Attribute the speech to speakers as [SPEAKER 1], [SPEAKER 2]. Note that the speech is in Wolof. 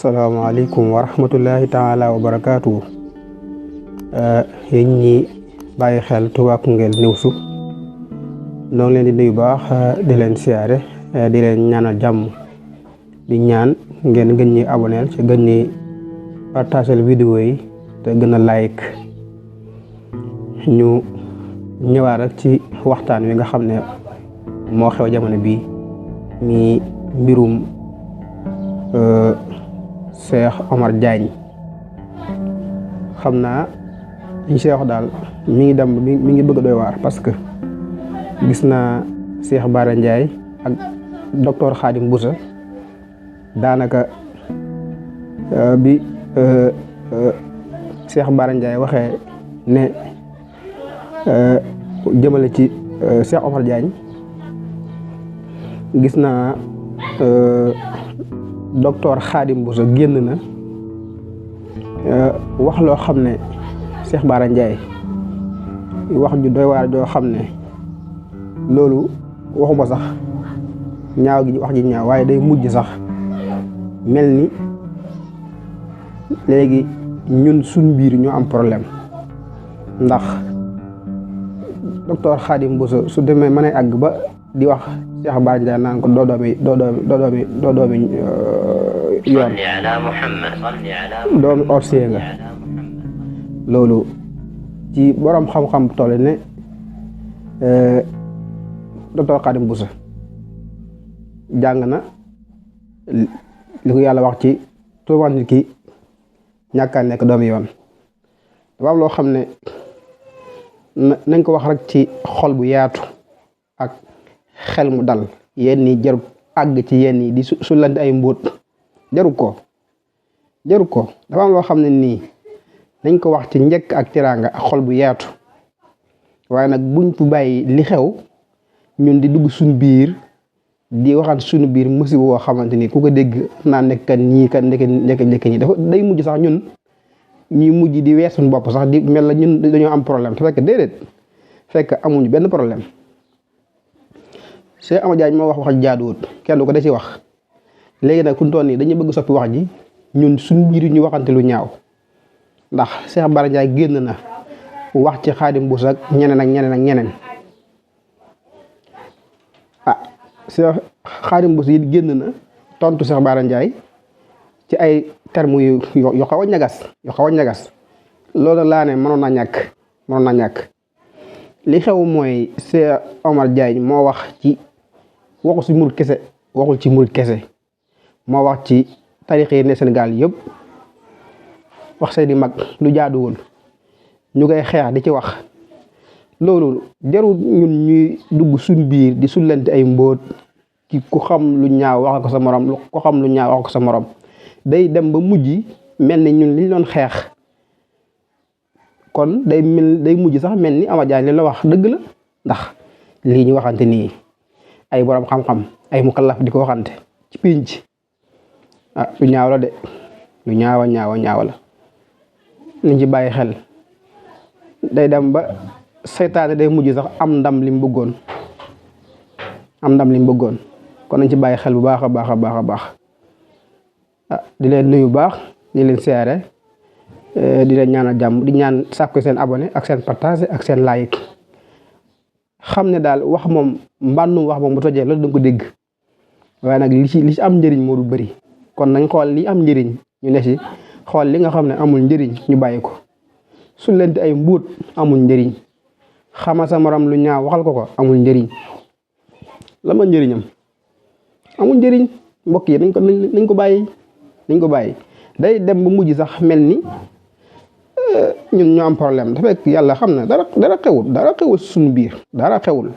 [SPEAKER 1] asalaamaaleykum wa rahmatullahi taala wa barakaatu yéen ñi bàyyi xel Touba Koungheul Newsou noo ngi leen di nuyu baax di leen siyaare di leen ñaanal jàmm di ñaan ngeen gën ñi aboneel ci gën ñi partager vidéo yi te gën a like ñu ñëwaat rek ci waxtaan wi nga xam ne moo xew jamono bii mi mbirum Cheikh Omar Diagne xam naa li Cheikh daal mi ngi dem mi ngi bëgg a doy waar parce que gis naa Cheikh Bara Ndiaye ak docteur Khadim Boussa daanaka bi Cheikh Bara Ndiaye waxee ne jëmale ci Cheikh Omar Diagne gis naa docteur Khadim Boussa génn na wax loo xam ne Cheikh Bara Ndiaye wax ju doy waar joo xam ne loolu waxuma sax ñaaw gi wax ji ñaaw waaye day mujj sax mel ni léegi ñun suñ biir ñoo am problème ndax docteur Khadim Boussa su demee mën a àgg ba di wax Cheikh Bara Ndiaye naan ko doo doomi yoon doomi orsier nga loolu ci borom xam-xam toll ne docteur Khadim Boussa jàng na li ko yàlla wax ci tuumaal nit ki ñàkk a nekk doomi yoon dafa am loo xam ne nañ ko wax rek ci xol bu yaatu ak xel mu dal yenn yi jarut àgg ci yenn yi di sullanti ay mbóot jarut ko dafa am loo xam ne nii nañ ko wax ci njëkk ak teraanga ak xol bu yaatu waaye nag buñ fu bàyyi li xew ñun di dugg suñu biir di waxaan suñu biir musiba woo xamante ni ku ko dégg naa nekk kan ñii kan nekk ñi dafa day mujj sax ñun ñuy mujj di wees suñu bopp sax di mel la ñun dañoo am problème te fekk déedéet fekk amuñu benn problème Cheikh Omar Diagne moo wax jaaduwut kenn du ko da ci wax léegi nag ku toon nii dañuy bëgg soppi wax ji ñun suñu biir ñu waxante lu ñaaw ndax Cheikh Bara Ndiaye génn na wax ci Khadim Boussa ak ñeneen Cheikh Khadim Boussa it génn na tontu Cheikh Bara Ndiaye ci ay termes yu xaw a ñagas loolu laa ne mënoon na ñàkk li xew mooy Cheikh Omar Diagne moo wax ci waxul ci murid kese moo wax ci tarix yi ne Sénégal yëpp wax seeni mag lu jaaduwul ñu koy xeex di ci wax loolu jarul ñun ñuy dugg suñ biir di sullante ay mbóot ki ku xam lu ñaaw wax ko sa morom ku xam lu ñaaw wax ko sa morom day dem ba mujj mel ni ñun liñ doon xeex kon day mujj sax mel ni Omar Diagne li la wax dëgg la ndax lii ñu waxante nii ay borom xam-xam ay mukallaf di ko waxante ci pinc lu ñaaw la de lu ñaawa la liñ ci bàyyi xel day dem ba seytaane day mujj sax am ndam li mu bëggoon kon nañ ci bàyyi xel bu baax a baax di leen nuyu baax di leen siyaare di leen ñaanal jàmm di ñaan sàkku seen abonné ak seen partage ak seen like xam ne daal wax moom mbànnum wax moom bu tojee loolu da nga ko dégg waaye nag li ci am njëriñ moo du bëri kon nañ xool li am njëriñ ñu ne ci xool li nga xam ne amul njëriñ ñu bàyyi ko su leen di ay mbuut amul njëriñ xama sa morom lu ñaaw waxal ko amul njëriñ la ma njëriñam amul njëriñ mbokk yi nañ ko bàyyi day dem ba mujj sax mel ni ñun ñoo am problème dafa fekk yàlla xam na dara xewul suñu biir dara xewul